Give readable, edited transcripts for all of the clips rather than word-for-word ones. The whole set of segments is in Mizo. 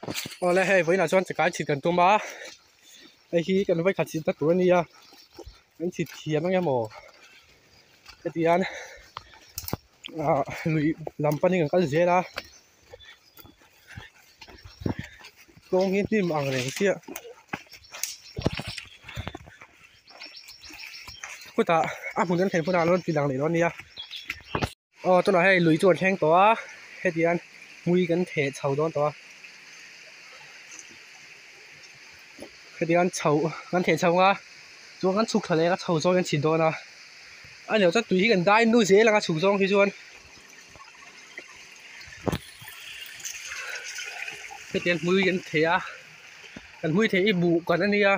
Awle hei vawiinah chuan chakai chhit kan tum a hei hi kan vawikhat chhit na tur a nia kan chhit thiam ang emaw heti hian ah lui lam panin kan kal zel a kawng hi hnim ang reng chiah khutah a hmun kan thlen hunah an rawn ti lang leh dawn a nia. Aw tunah hei lui chu an thleng tawh a heti hian hmui kan theh chho dawn tawh a heti hian chho kan theh chho ang a chuan kan chhuk thla leh a chho zawng hian chhit dawn a a ni loh chuan tui hi kan dai nu zel ang a chhuk zawng hi chuan heti hian hmui kan theh a kan hmui theh hi buh kan a nia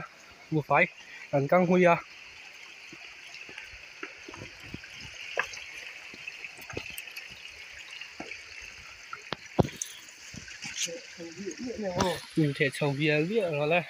buhfai kan kang hmui a. Intheh chho vial vial ang le.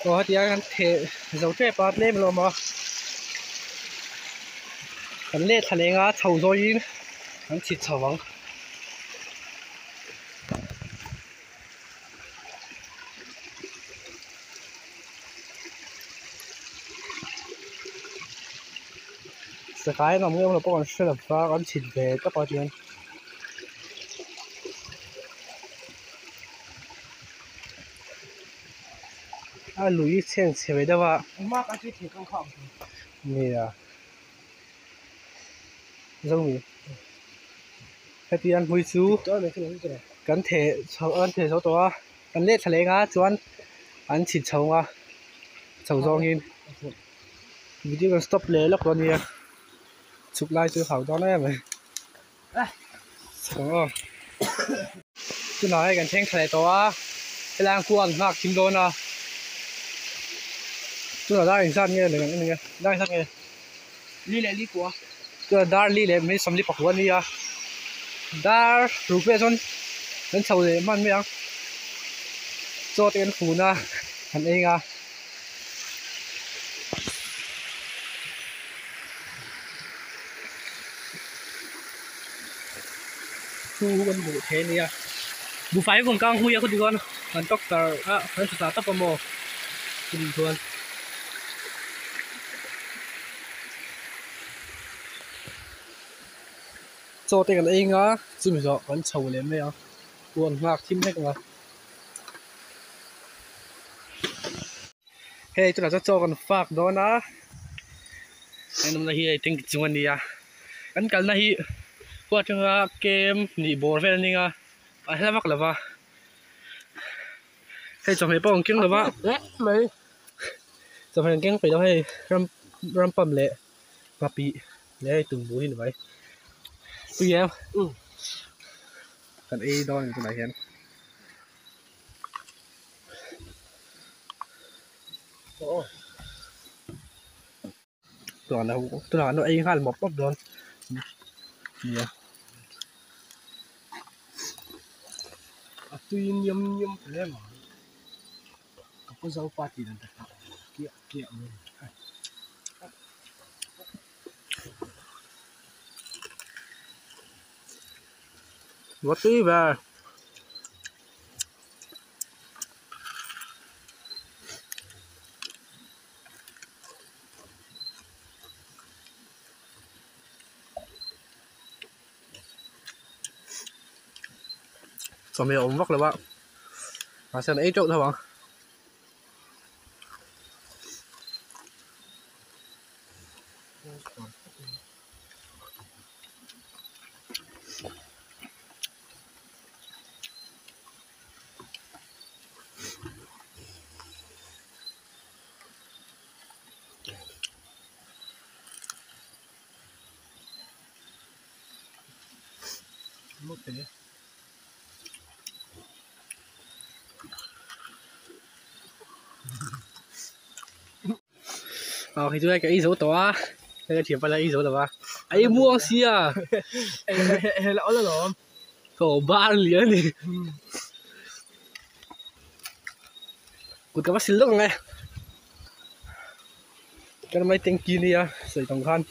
Aw hetiang hian theh zo tep a tlem a lo awm a kan let thla leng a chho zawiin an chhit chho ang. Sakai an awm ngei lo pawh kan hre lo va kan chhit ve tawp a tihian. A lui chheng chhe ve deuh a nia zomi heti an hmui chu kan theh chho an theh zo tawh a kan let thla leh eng a chuan an chhit chho ang a chho zawngin video kan stop leh lawk dawn nia chhuk lai chu hau dawn em mai. Aw tunah hei kan thleng thla leh tawh a helai ang kua an nghak thim dawn a tunah dar engzat nge leh ang enge dar engzat nge li leh li kua tunah dar li leh mai sawmli pakua a ni a dar ruk velah chuan kan chho leh hman mai ang chaw te kan fun a kan eng a. Chu kan hmuh thei a nia buhfai hi kawng kang hui a khawti chuan kan doctor a kan hre ta tawp a maw chumi chuan chaw te kan ei ang a chumi zawh kan chho leh mai ang huan nghak thim hlek ang a. Hei tunah chuan chaw kan fak dawn a heng awmna hi hei tank chung a ni a kan kalna hi khua atanga kem nih bawr vel a ning a a hla vak lo va hei chawhmeh pawh an keng lo va chawhmeh an keng peih lo hei ram ram pump leh nghapih leh hei tumbu hi ni mai tui em kan ei dawn a ni tunah hian. Tunah an ei nghal mawp mawp dawn nia a tui niam niam hle mai ka pu zopa tih dan takah kiah kiah mai. Roti ber. Chawhmeh a awm vak lo a mahse an ei teuh tho ang. Aw hei chu ka ei zo tawh a hei ka thianpa la ei zo lo va a ei muang sia hei la awl alawm. Ko bar lian ni. Kut ka va sil lawk ang e. Kan mai tanki nia sawi tawng khan.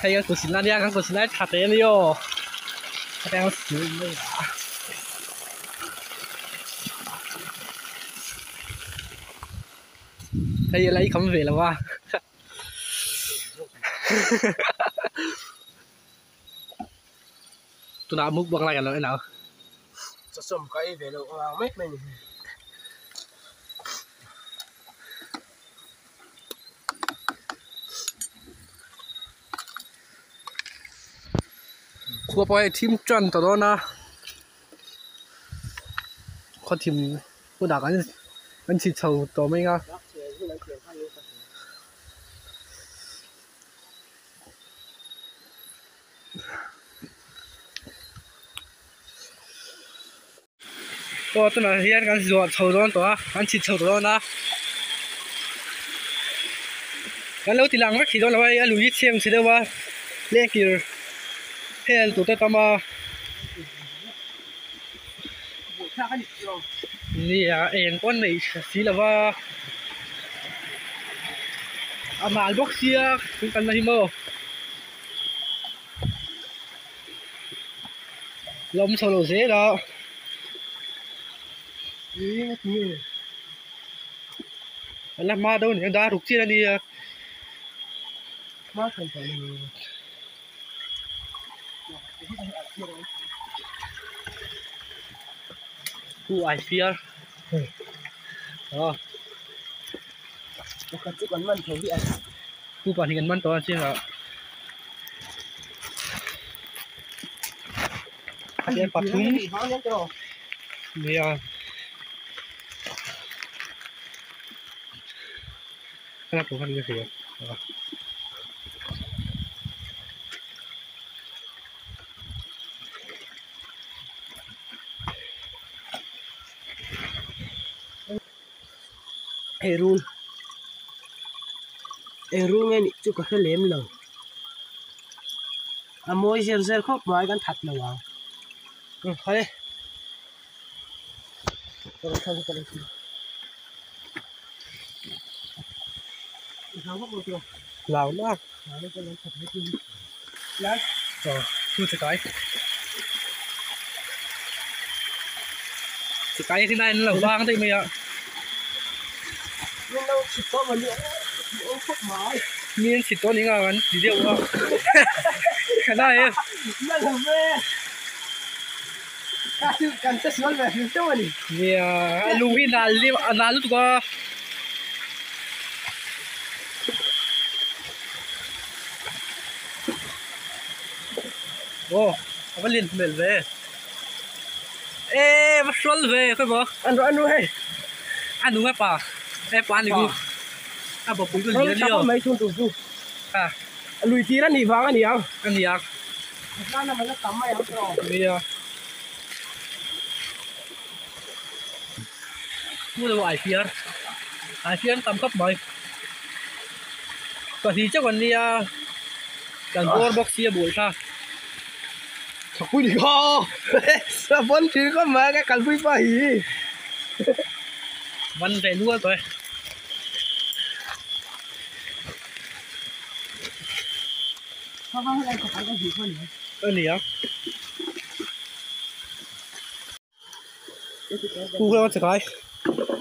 Hei kan kut sil na nia kan kut sil lai tha teh a ni aw. Hetiang sil mai a. Hei a la i kham ve lo a. Tunah mukbang lai kan lo en ang. Chawsawm ka ei ve loh ang mai mai ni. Khua pawh hei thim tan ta dawn a, khaw thim hunah kan kan chhi chho tawh mai ang a. Aw tunah hian kan zuah chho dawn tawh a kan chhit chho tawh dawn a kan lo ti lang vek thei dawn lo a hei a lui hi chhiang chhe deuh a lengkir hel tur te tam a nia eng pawh an nei tha si lo va a mal bawk sia kan kalna hi maw. La awm chho lo zel a. La hma deuh a ni a dar ruk chian a nia. Who I fear. Pu pahnih kan man tawh a chiang ah hian pathum nia thlalak tur khan ka hria a. Ei rul ei rul nge nih chu ka hre lem lo a mawi zel zel khawp mai kan that lo ang hei Lau mak Aw chu chakai chakai hi nai an lo vang daih mai a mi an chhit tawh ni nga an ti deuh a khanai e nia a lung hi nal a nal lutuk a. Aw a va lian hmel ve e va hrual ve khawi maw an rawh an rawh hei a nung e pa e pa ni ku a bawpui chu lian ni aw mai thung tur chu a lui tir a nih vang a ni ang a ni ang nia chu lo ai fiar ai fiar an tam khawp mai pahnih chauh an nia kan bawr bawk sia buai kha thakpui ni kha a vawn thin khawp mai ka kalpui pa hi van ve nual tawh e. A ni a. Pu hlauh a chakai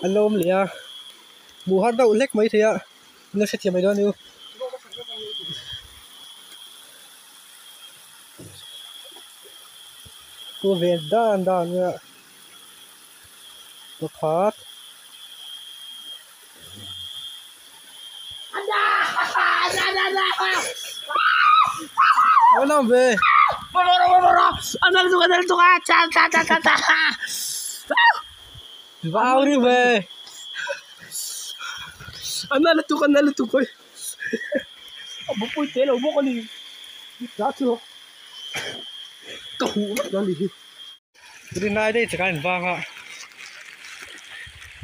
an lo awm leh a hmuh har deuh hlek mai thei a an lo hrethiam mai dawn a ni u. Pu ve dan dan a pakhat. An awm ve. Va au ri ve. Rinai daih chak a invang a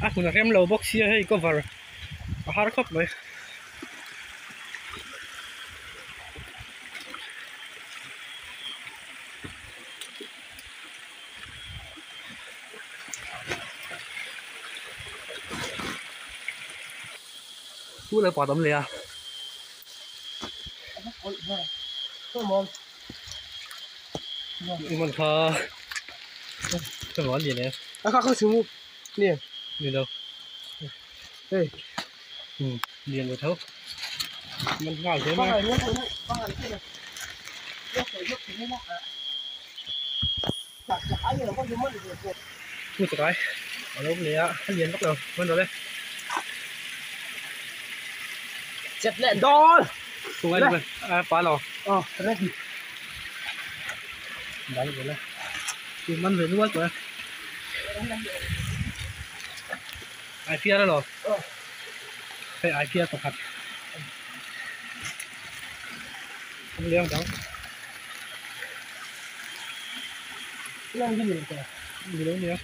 a hmun a rem lo bawk sia hei cover a har khawp mai. Khu lai pakhat a awm leh a. I man kha ka rual lian e. A kha kha chhung ni. Ni lo. Hey. Um lian ve tho. Man nghal hle mai a. Thu chakai a lo awm leh a, a lian vak lo man rawh le. Chet leh dawn. Khungai ni a pa lo. Aw ready. Dai ve la. Chu man ve nual tawh e. Ai fiar alo. Hei ai fiar pakhat. Awm leh ang dang. Ni lo nia.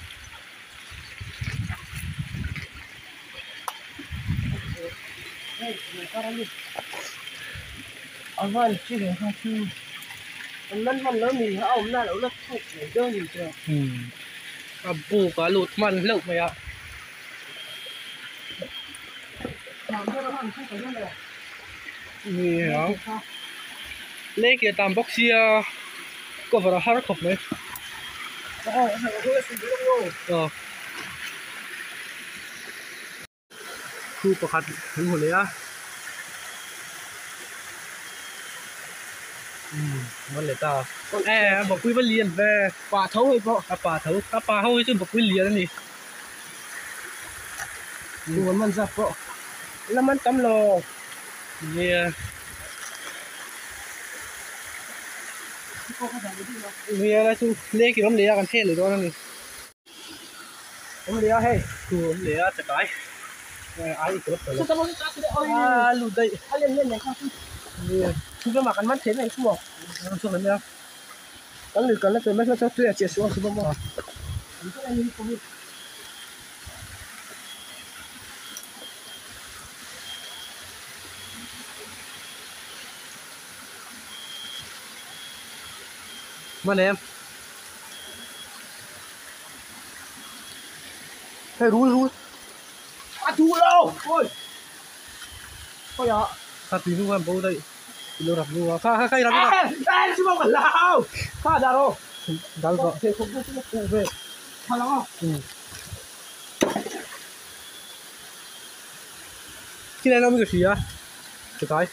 A buk a lut hman hleuh mai a. Ni ang lei ke tam bawk sia cover a har khawp mai. Aw. Thu pakhat kan hmu leh a umm man leh ta e a bawkpui va lian ve pa tho hei pawh a pa tho a pa ho hi chu bawkpui lian a ni chuan man zat pawh la man tam lo nia nia lai chu lek in awm leh a kan thlen leh dawn a ni. Awm leh a hei. Thu awm leh a chakai. Ai i tawp tawh lo. A lut daih. A lem lem mai kha chu. Thu lamah kan man thei mai chu maw. Kan chhuak leh mai a. Kan lui kalna tur mai kha chu tui a chiah suh ang chu maw. Man em. Hei rul rul a duh lo oi oi a kha tui hnung khan bo daih ilo rak nu a kha kha kha i rak e e chu ka hlau kha dah rawh dal rawh thei khawp chu ka puh ve kha lang a khi lai lam ka hria chakai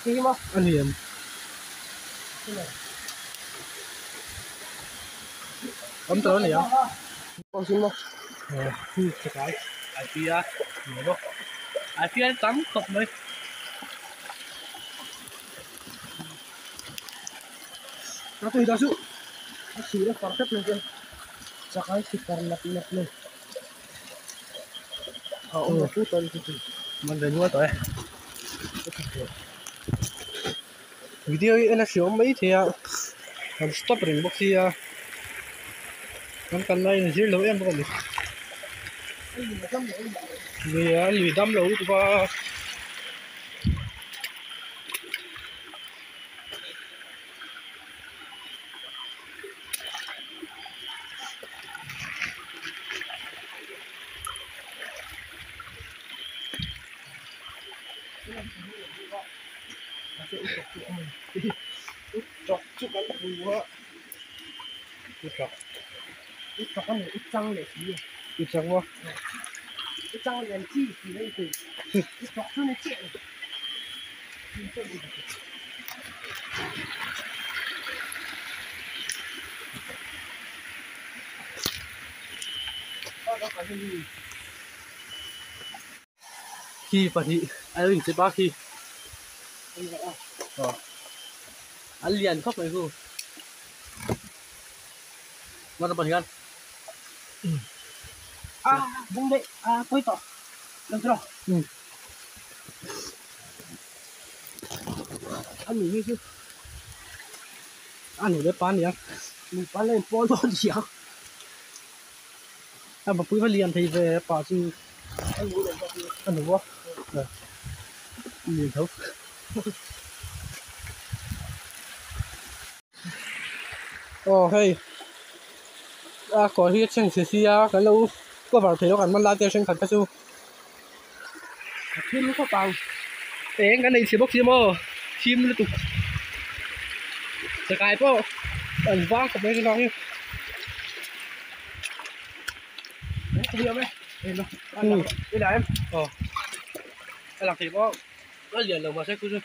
khi ma a ni em Awm tawh a ni a. Thu chakai ai pia ni bawk. Ai pia tam khawp mai. Ka tui dah chu. A sir a far tlat mai chuan chakai si far nap nap mai. A awm a put a ni chu. Man ve nual tawh e. Video hi en a hriawm mai thei a kan stop reng bawk sia kan kal laiin a zir lo em bawk a ni lui a lui dam lo lutuk a. Chawk chu kan hmu a u chawk u chawk a ni u chang leh si u chang maw u chang lian chi si mai thei u chawk chu ni chiah Khi pahnih a lo inchep a khi aw a lian khawp mai chu motor pahnih khan a bung daih a pawi tawh lo chu a nu hi chu a nu leh pa a ni a nupa la inpawl dawn sia. A bapui va lian thei ve pa chu a nu a lian tho aw hei a kawr hi a chheng chhe sia kan lo cover thei lo kan man lai te thenkhat kha chu a thi Thim khawp ang. Eng kan nei chhe bawk si maw? Thim lutuk. Chakai pawh an vang khawp mai chu hi. Aw a lang thei pawh a lian lo mahse khu chu.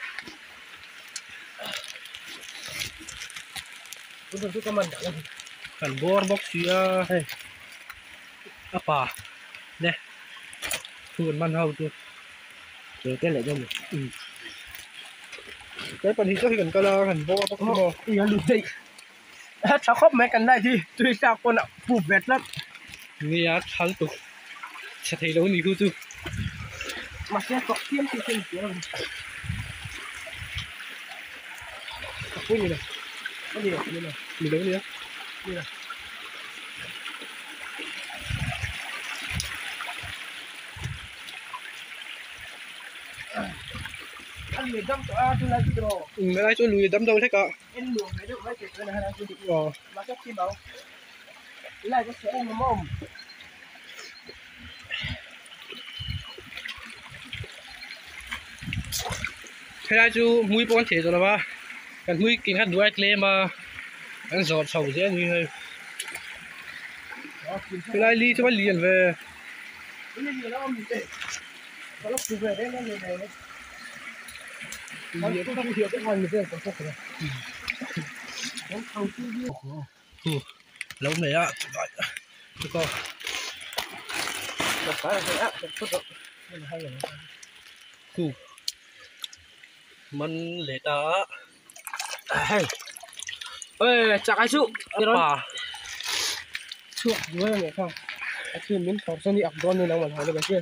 Kan bawr bawk si a hei a pa ne thu an man ho chu te leh dawn ni kan pahnih chiah hi kan kal a kan bawr bawk si maw. A tha khawp mai kan lai hi tui tlak pawn a pup ve tlat. Nia tha lutuk chhe thei lo ni khu chu. Mahse tawk thiam chu thil tia lo. Ka pui ni lo. A ni lo ni lo. Ni lo nia. Ni lo. A lui dam tawh a tunlai chu tiraw. Lai chu lui dam deuh hlek a. En nuam ve deuh mai tih chuan a chu mahse khi bang lai ka chhe em awm helai chu hmui pawh an theh tawh lo va kan hmui kin kha duai tlem a an zawrh chho zel a ni hei helai li chu a lian ve. Lâu này á cho khu man lệ ta ơi chặt ai chú pa chuột đuôi này không khi mình học sinh đi học đón nên là mình học được cái kia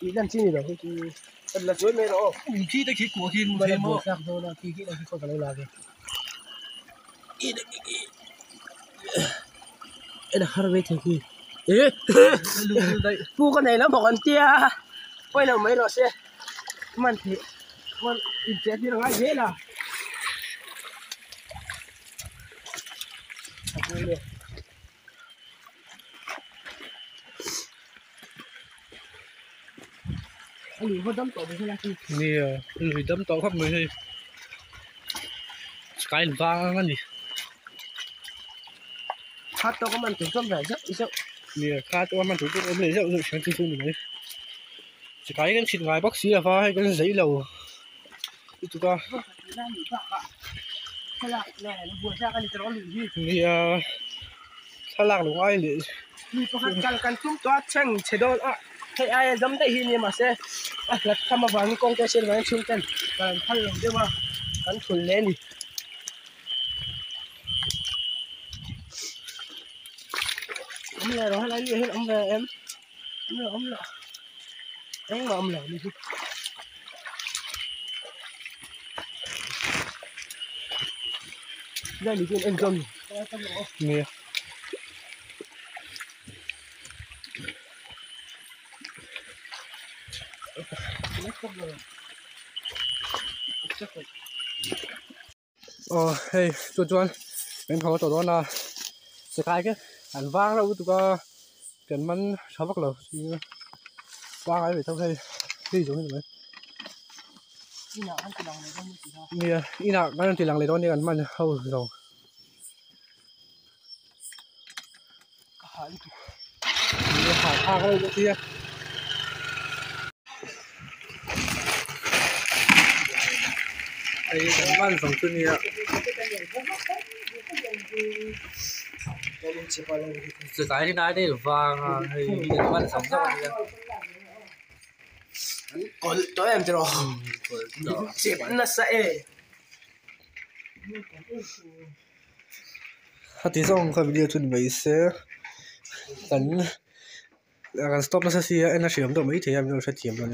ý làm chi rồi thì là chuối mê rồi khi tới khi của khi mua thêm mua sạc rồi là khi khi là khi không phải lâu là cái là har về thì khi pu cái này nó bỏ con tia quay đầu mấy lọ xe mình thì mình chết đi rồi dễ là nè lùi đâm tổ khắp người cái vang cái gì hát to có mình chủ tâm về rất rất nè hát to mình chủ tâm về rất rất sáng chung mình đấy cái cái thịt ngài bác sĩ là pha hay cái giấy lầu chúng ta nè thà lạc lùng ai liền cần chúng ta chẳng chế độ à hay ai dám đây hi mà sẽ là thăm mà vàng con cái sen vàng chung chân và thằng lồng đi mà cắn thun lên đi ông này rồi hay là hết ông về em ông là em mà ông là đi đây đi em cơm nè ờ hey chuan chuan em không có tổ đó là sẽ cái cái ăn vang đâu tụi con cần mắn sáu bắt đầu qua cái về trong đây đi xuống như vậy nè ít nào ăn thì làng này đó nè ăn mặn hâu rồi hả tha cái kia đây cái mặn sống trên nè từ cái đi đây vàng hay cái mặn sống sao vậy còn tối em rồi chép nó sẽ thì xong cái video chuẩn bị sẽ cần cần stop nó sẽ xí em nó sử dụng được mấy thì em nó sẽ chiếm rồi.